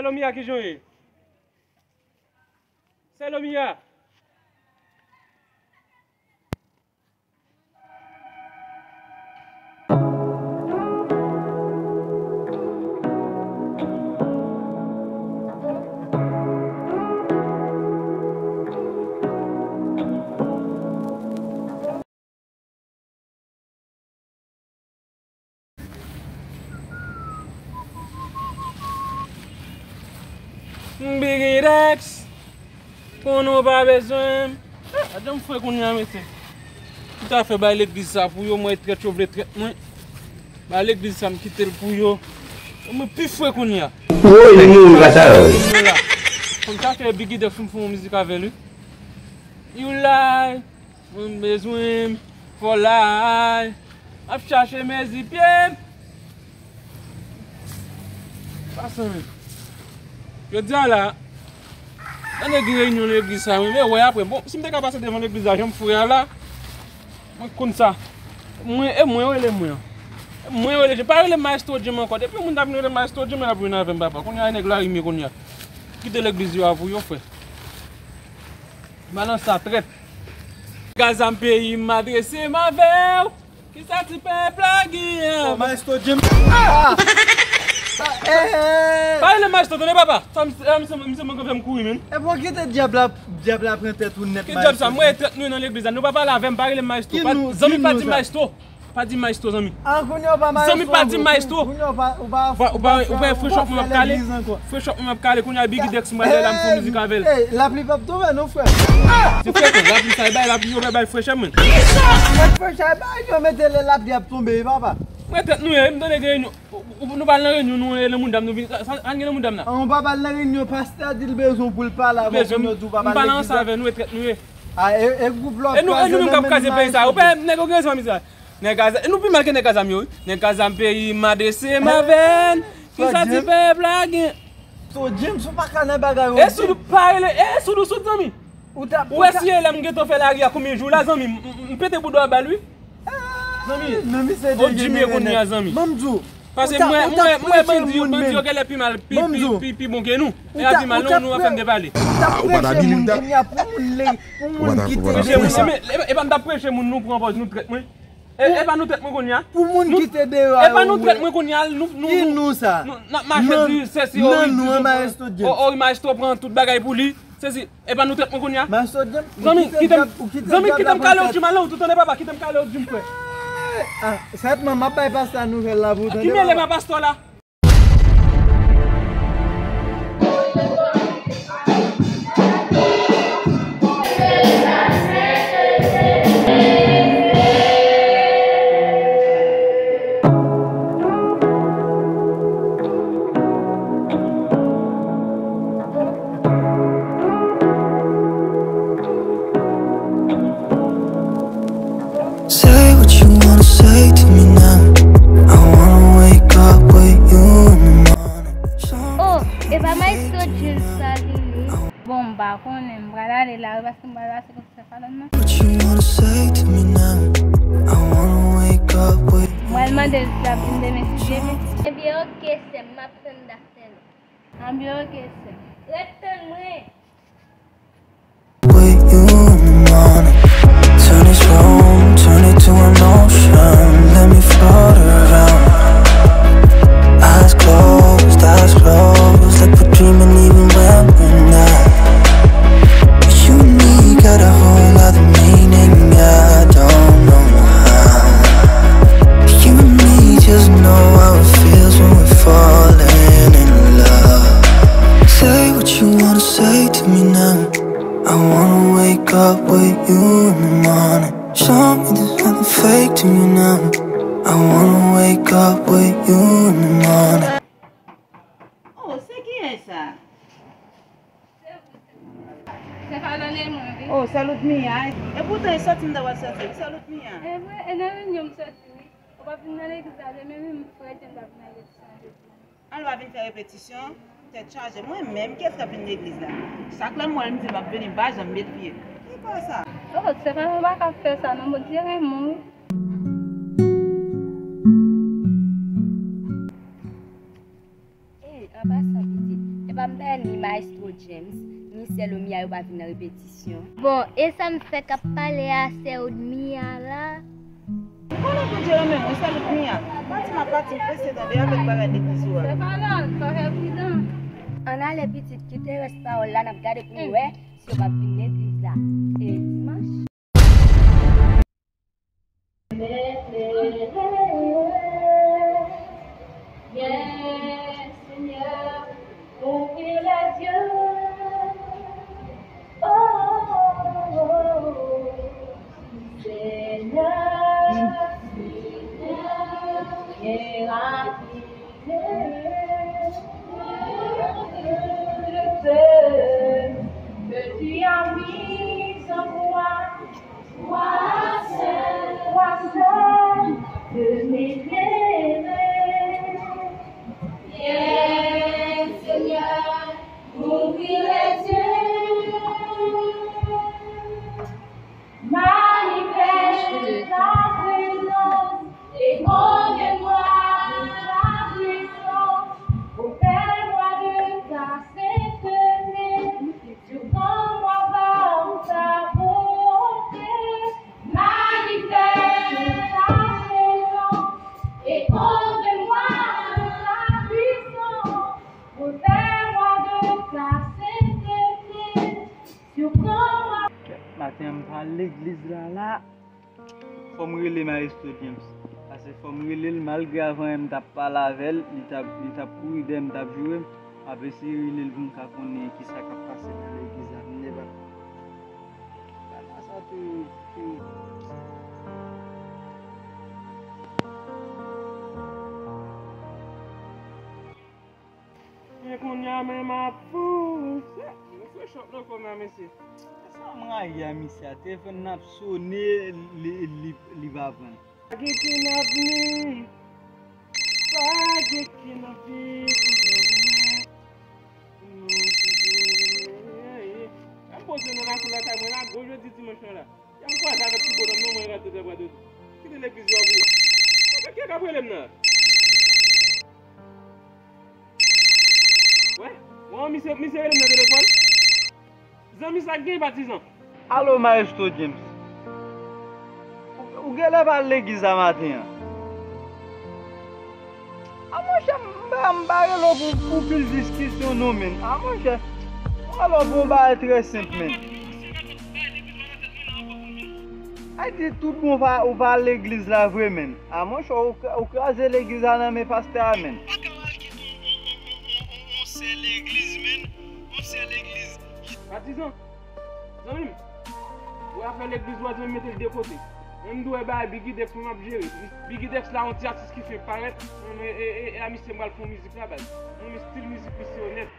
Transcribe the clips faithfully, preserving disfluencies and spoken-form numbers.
Sè Lomia, kijan w ye? Sè Lomia. M Biggie Dex, konnen w pa bezwen m. Ah, gad jan m fre kounye a, mesye. M ta fè bay legliz sa pou yo, mwen trèt yo vle trèt mwen. Bay legliz sa m kite l pou yo. Mwen pi fre kounye a. Woy, moun kata. Kounye a. Fò m ta fè Biggie Dex pou m fè yon mizik avè l, wi. You lie. Mwen bezwen m fò lay. M ap chache mezi pye m. Pase men. Jodi a la, nan nèg reyinyon legliz sa, mwen, men wè apre. Bon, si m te ka pase devan legliz la, jan m fou a la, mwen konn sa. Mwen, e mwen yo rele mwen an. E mwen yo rele, pa rele Maestro Jim ankò. Depi yon moun ta vin rele Maestro Jim, l ap vin avè m, papa. Kounye a, nèg la rimye kounye a. Kite legliz yo a pou yo, frè. Balans sa trèt. Gaza m peyi m adrese m avè w. Kisa ti pèp la gen? Oh, Maestro Jim. Ah! Ah, eh, eh. Pa rele Maestro, tande papa. Sa m, sa m, sa m, sa m, sa m fè m kouri, menm. E bon, kite dyab la, dyab la pran tèt ou nèt. Ki dyab sa? Mwen trèt nou nan legliz la. Nou pa pale avè m, pa rele Maestro. Ki nou, zanmi, pa di Maestro. Pa di Maestro, zanmi. Ah, kounye a w pa Maestro. Zanmi, pa di Maestro. Kounye a w pa, ou pa, ou pa, ou pa, ou pa fè frechòp mwen ap kale. Frechòp mwen ap kale, kounye a Biggie Dex mwen lè la m fè mizik avè l. Ey, lapli p ap tonbe non, frè. Se frechòp, lapli sa, e bay lapli yo bay frechòp mwen. Mwen frechòp, e bay yo mete lè lapli ap tonbe, papa. Mwen tèt nou ye, m tande gen reyinyon. Ou, ou, nou pral nan reyinyon, nou, e nan mouda m, nou vin, sa, sa, sa gen nan mouda m la? An, ou pa pral nan reyinyon, pastè a di l bezwen w pou l pale avè w, kounye a w di w pa pale legliz la. M pale ansanm avè nou, e trèt nou ye. Ah, e, e gwoup lòt. E nou, e nou menm k ap kraze peyi sa. Ou pa nèg yo gen zanmi sa. Nèg a, nou pi mal ke nèg a zam yo, wi. Nèg a zam peyi m adrese m avè n. Kisa ti pèp la gen? To James, ou pa ka nan bagay yo. E sou pa rele, e sou dou sou zanmi. Ou ta, ou wè si e lè m gentan fè lari a konbyen jou la, zanmi, m, m, m pete bouda w ba l, wi. Zanmi, non, misye o Jimmy kounye a, zanmi. Ban m di w, Paske mwen, mwen, mwen, bandi yo, bandi yo genlè pi mal, pi, pi, pi, pi bon ke nou. E a di mal non, nou ap fè m depale. Ou pa ta bini m dat. Pou moun kite deyo a. E pa m t ap preche moun, nou pran pòz nou trèt mwen. E pa nou trèt mwen kounye a. Pou moun kite deyo a. E pa nou trèt mwen kounye a, nou, nou, nou, nou, n ap mache di sesi, o, wi, maestro pran tout bagay pou li. Sesi, e pa nou trèt mwen kounye a. Zanmi, kite m, zanmi, kite m kale w di mal non, ou tande papa, kite m kale w di m frè. Ah, sètman, m ap bay pastè a nouvèl la pou w tande papa. Ki mele m a pastè la? Say what you wanna say to me now. I wanna wake up with you in the morning. Oh, e pa Maestro Jules sa vini? Bon, m pa konnen, m pral ale la wi, paske m pral pase kote Stefano nan. What you wanna say to me now? I wanna wake up with you. M pral mande l si l ap vin demen si Dye vle. Ebyen, oke, sè m, m ap tann date la. Ebyen, oke, sè m. Ret tann mwen. With you in the morning. Turn this room, turn it to an ocean. Let me float around. Eyes closed, eyes closed, like we're dreaming even when we're not. You and me got a whole lot of meaning, I don't know how. You and me just know how it feels when we're falling in love. Say what you wanna say to me now. I wanna wake up with you in the morning. Show me there's nothing fake to me now. I wanna wake up with you in the morning. Oh, se kiyès sa? Se Falane mwen, wi. Oh, se Ludmilla. E poutan e sòti m ta pral sòti. Se Ludmilla. E vre, e nan reyinyon m sòti, wi. Ou p ap vin nan legliz la demen, wi, m frè Jen p ap vin nan legliz la jodi a. An l pa vin fè repetisyon, tèt chaje. Mwen menm, kiyès k ap vin legliz la? Chak lè m wè l, m di l m ap vini, m pa janm met pye. Ki pa sa? Oh, se pa, ou pa ka fè sa non, Bondye renmen w, wi. Ey, apa sa pitit? Ni Maestro James, ni sè Lomia yo pa vin nan repetisyon. Bon, e sa m fè k ap pale a sè Odmia la? Konnen Bondye renmen mwen, sè Lomia. Pati m ap pati, m prese tande avèk bagay legliz ou a. Ann ale pitit, kite rès pawòl la, n ap gade pou n wè si yo p ap vin legliz la. E dimanch. Yes, Seigneur, ouvre les yeux. Oh, Seigneur, Seigneur, et ravive le feu que tu as mis en moi. Toi seul, toi seul peux m'éclairer. Viens, Seigneur, m'ouvrir les yeux. Manifeste ta présence et convainc-moi de ta puissance. Revêt-moi de ta sainteté. Surprends-moi par ta bonté, manifeste ta présence et convainc-moi de ta puissance. Revêt-moi de ta sainteté, surprends-moi. Maten an m pa al legliz la la. Fò m rele Maestro James. Paske fò m rele l, malgre avan yè m t ap pale avè l, li t ap, li t ap kouri dèyè m, t ap joure m. M ap eseye rele l pou m ka konnen kisa k ap pase nan legliz la. M nève ap pale sa tou, tou. Men kounye a men m ap fou. Mesye, nou fè chòk nan kò m la, mesye. Sa m rayi a misye a, telefòn nan ap sone, li, li, li pa pran. Pa gen ken avni, pa gen ken anvi pou jwenn mwen. Non, pou jwenn mwen. Lè m poze nan lakou lakay mwen la, gwo jodi dimanch lan la. Lè m kwaze avèk ti bonòm nan, mwen rate dèbra de. Kite legliz yo avou. Kiyès k ap rele m nan? Wè, wè, misye, misye rele m nan telefòn. Zanmi, sa k gen, patizan? Alo, Maestro James. Ou, ou genlè pa al legliz la maten an? A monchè, m pa, m pa rele w pou, pou pil diskisyon non, menn. A monchè, m rele w pou yon bagay trè senp, menn. Ay di tout bon ou pa, ou pa al legliz la vre, menn. A monchè, ou, ou kraze legliz la nan men pastè a, menn. Ou pa ka al kite yon, yon, yon, yon, yon, yon sè legliz, menn. Yon sè legliz. Patizan, zanmi m, ou afè legliz ou a, zanmi, mete l de kote. Mwen m dwe bay Biggie Dex, mwen m ap jere. Biggie Dex la, yon ti atis ki fenk parèt. Mwen, e, e, e, e a misye m pral fè yon mizik la, baz. Mwen, men stil mizik misye yo nèt.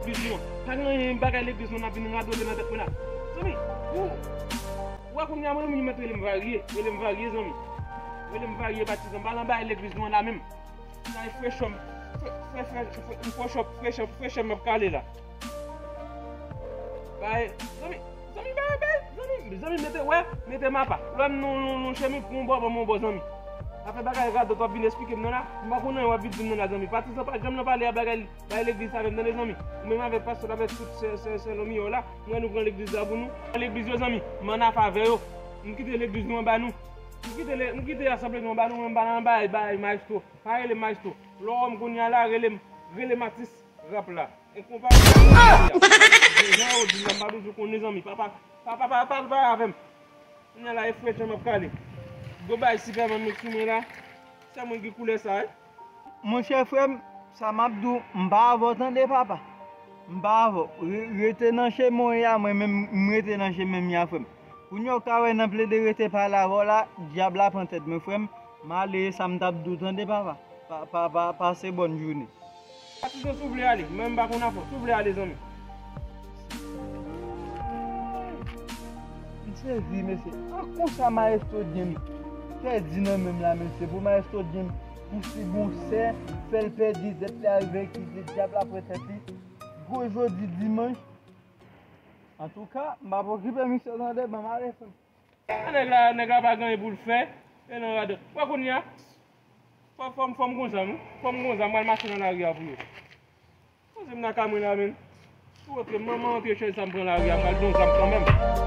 Legliz nou an. Pa gen anyen bagay legliz nou an ap vin radole nan tèt mwen la. Zanmi, ou, ou wè kounye a mwen menm, ou mèt rele m varye, rele m varye, zanmi. Rele m varye, patizan, m pa nan bagay legliz nou an la menm. Nan fresh up, fresh up, fresh up, fresh up m ap kale la. Bay, zanmi, zanmi, bay, bay, zanmi, zanmi, mete, wè, mete m apa. Lè m nan, nan, nan chemiz pou yon bò, ban m yon bò, zanmi. Afè bagay radòt w ap vin esplike m nan la, m pa konn anyen w ap vin di m nan la, zanmi. Patizan pa janm nan pale a bagay, bagay legliz sa menm, tande, zanmi. Ou menm avèk pastè, avèk tout sè, sè, sè Lomia yo la, m wè nou pran legliz la pou nou. Legliz yo, zanmi, m ann afè avè yo. M kite legliz nou an ba nou. M kite le, m kite asanble nou an ba nou, mwen m pa nan bagay, bagay maestro. Pa rele m maestro. Lè w wè m kounye a la, rele m, rele m atis rap la. Enkonpa. Jan yo di m nan, m pa bezwen konnen, zanmi. Pa, pa, pa, pa, pa, pa avè m. Kounye a la, e frè Jan m ap kale. Gwo bay Sipèman nou sou mwen la. Sè mwen ki koulè sa, wi. Monchè frè m, sa m ap di w, m pa avè w tande papa. M pa avè w. Re-, rete nan chemen w ye a, mwen menm, m rete nan chemen m ye a, frè m. Kounye a w ka wè nan plede rete pale avè w la, dyab la pran tèt mwen, frè m. M ale, e sa m t ap di w tande papa. Pa, pa, pa, pase bòn jounen. Patizan, si w vle ale, mwen m pa konn afè w. Si w vle ale, zanmi. M sezi, mesye. An konsa Maestro James pèdi nan men m la, mesye. Pou Maestro James pousib yon sè, fè l pèdi tèt li, arive ki se dyab la pran tèt li. Gwo jodi dimanch. Antouka, m p ap okipe misye tande, ban m ale, frè m. A, nèg la, nèg la pa gen anyen pou l fè. E nan radòt. Wè kounye a, fò, fò, fò m gon zam, wi. Fò m gon zam, m pral mache nan lari a pou yo. Poze m nan ka mwen la, menm. Ou antre, manman antre chèz sa, m pran lari a, m pral gon zam kanmenm.